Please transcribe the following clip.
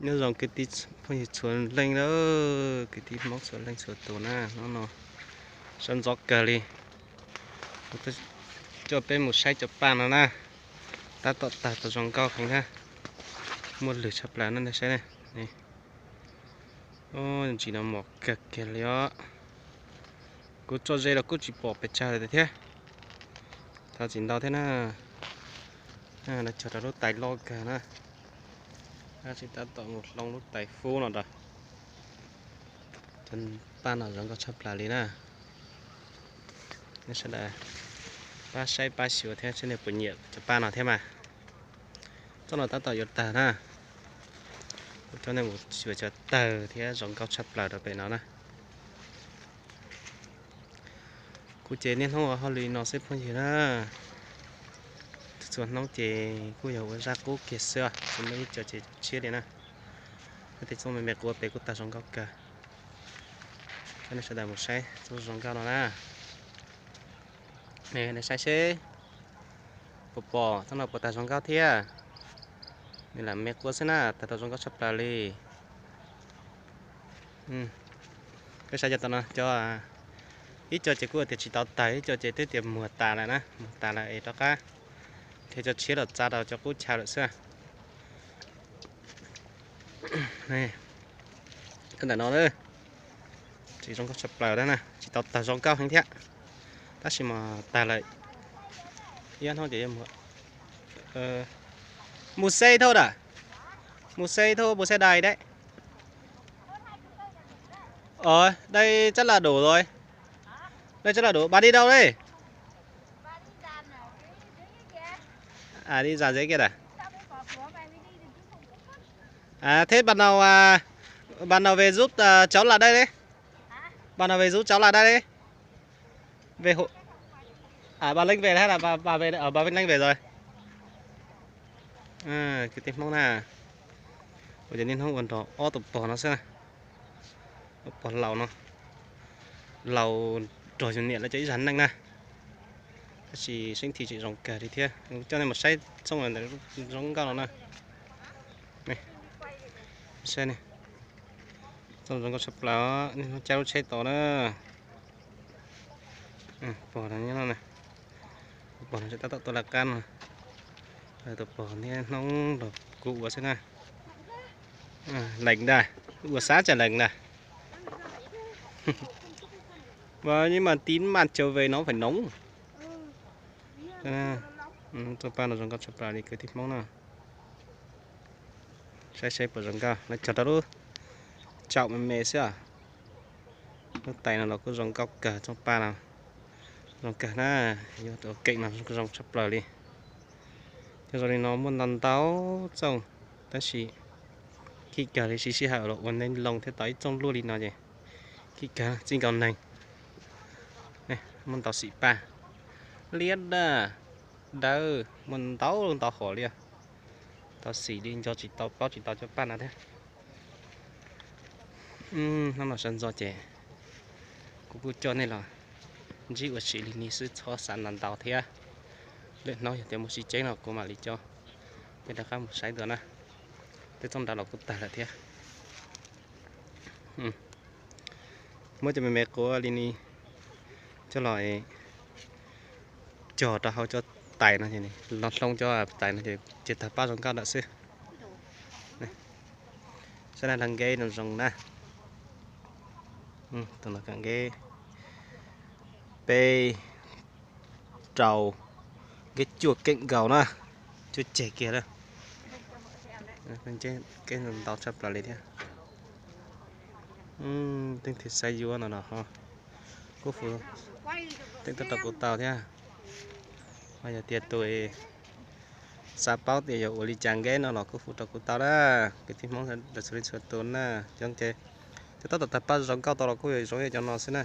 Nyob zoo kwv tij phooj ywg txhua leej, kwv tij Hmoob txhua leej txhua tus na, hnub no sawv ntxov kawg li. Kuv coj peb mus saib cov paj no na, tab tom tawg tau zoo nkauj heev na, muaj lwg tshaj plaws na, nej saib ne. Ntsis no mos kawg kiag li os. Kuv tso ze los kuj tsis pom pes tsawg li thiab. Thov txim ntau thiab na. Lawv cog rau lub tais loj kawg na. Tab sis tab tom mus hloov lub tais fub no rau. Cov paj no zoo nkauj tshaj plaws li na. Nej sawv daws pab saib pab xyuas thiab seb nej puas nyiam cov paj no thiab mas. Txoj no tab tom yuav tawg na. Kuv coj nej mus xyuas cov tawg thiab zoo nkauj tshaj plaws rau pem no na. Kuv ces niaj hnub ua hauj lwm no xwb phooj ywg na. Txhua hnub ces kuj yog ua zaj qub kiag xwb, tsis muaj ib co ces tshiab li na. Tej txoj me me quav pem kuj tawg zoo nkauj kawg. Coj nej sawv daws mus saib txoj zoo nkauj no na. Nej saib seb puas pom txoj no puas tawg zoo nkauj thiab. Nws lam me quav xwb na, tawg tau zoo nkauj tshaj plaws li. Peb saib cov tom no, cov ib co ces kuj tias tsis tau tawg, ib co ces twb tias muag tas lawm na, muag tas lawm es rov qab nrhiav cov tshiab los txav rau cov qub chaw lawm xwb. Tab ntawm no tseem zoo nkauj tshaj plaws na, tsis tau tawg zoo nkauj heev thiab, tab sis mas tawg lawm ib hnub ces yuav muag. Mus xe thôi à? Mus xe thôi, mus xe đạp đấy. Ờ, đây chắc là đủ rồi. Đây chắc là đủ. Bà đi đâu đây? À, đi giặt giấy kia à? À, thế bà nào, à, bà nào về giúp, à, cháu là đây đấy. Bà nào về giúp cháu là đây đấy. Về hộ. À, bà Linh về hay là bà, bà về, ở bà Vinh Linh về rồi. Kwv tij Hmoob na, ua ces niaj hnub ua nrog ob tug pog no xwb na. Ob pog laus no, laus nrog yus niam lawv cov ib zag neej na. Tab sis seeb thi tseem zoo kawg li thiab. Coj nej mus saib txooj zoo nkauj no na. Saib ne, txooj zoo nkauj tshaj plaws, niaj hnub cab lub tsheb tos na. Pog no, pog no tab tom tuaj lawv qab no. Tus pog niaj hnub nrog kuv ua xwb na. Lees ntag, ua xav tsam lees ntag. Và nhưng mà tí màn trở về nó phải nóng. Txoj paj no zoo nkauj tshaj plaws li kwv tij Hmoob na. Saib seb puas zoo nkauj, lawv cog rau lub tsaum me me xwb os. Lub tais no los kuj zoo nkauj kawg, txoj paj no zoo kawg na, yuav ua keem no zoo tshaj plaws li. Cov zoo li no muaj ntau ntau txooj, tab sis kim kawg li, siv sij hawm los ua neeg loo thiab tau ib txooj luaj li no ces kim kawg, txij nkaus neeg. Muaj ntau xim paj, liab daj, dawb, muaj ntau ntau hom li. Tau xim li nco tsis tau paub tsis tau cov paj no thiab. Hnub no sawv ntxov ces kuv kuj coj nej los ntsib ua si li no xwb, txhob xav ntau ntau thiab. Lwm hnub yog tias mus tsis tseeb no kuv mam li coj nej rov qab mus saib dua na. Tej txooj nrad los kuj tag lawm thiab. Muab cov me me quav li no coj los cog rau hauv cov tais no, los hloov cov tais no ces tag paj zoo nkauj lawm xwb. Saib na, nkeb zoo zoo na. Tus no nkeb peb rau, nkeb cuaj keem nkaus na, cuaj ceg kiag na. Nkeb ntau tshaj plaws li thiab. Teej thim xav yuav no no ho kuj hu teej tuaj rau kuv tau thiab. Ho yog tias tus xav paub tias yog ua li cas nkeb no los kuj hu rau kuv tau na. Kwv tij Hmoob txhua leej txhua tus na, cov ces cov tab tom tag paj zoo nkauj tau los kuj yog zoo ib yam cov no xwb na.